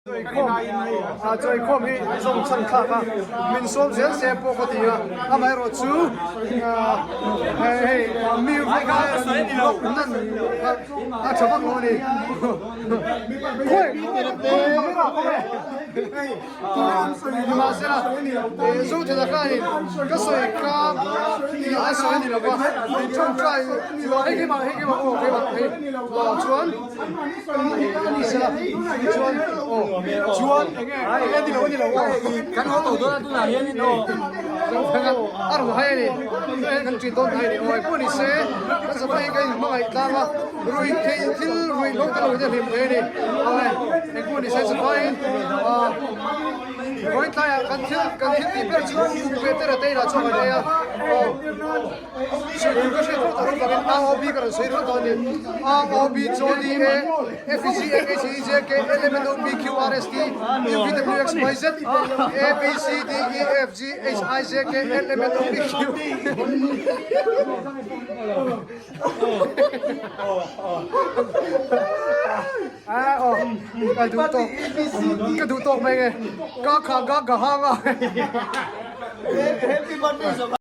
Chawikhawm hi zawng chhan thlak a, min sawm zel se pawh ka ti a, amaherawhchu hei mi vek nan a tha vak lo a ni. Nimahsela Zothana khanin ka sawi kha tih a sawi a ni lo va, tawngtai hei keimah hei keimah aw keimah hei chuan. Sela chuan aw chuan enge enge ni lo ni lo aw kan haw tawh dawn a tunah hianin aw a rawn hai a ni tunah hian kan ṭin dawn hai a ni aw pawh ni se kan zapa hi kan inhmangaih tlang a rui theih thil ruih hlawk te lo in a hlim thei a ni aw eng pawh ni se zapain ah vawiin tlaiah kan thil kan thil tih ber chu kum ve te rate inah chuan kan ei a aw. Sawi ka hriat rawt rawt vangin A O B ka rawn sawi rawt dawn a ni. A O B C D E F G M H I J K L M N O P Q R S T U V W X Y Z A B C D E F G H I J K L M N O P Q A aw ka duh tawk ka duh tawk mai nge ka kha ga ga hang a. Happy birthday.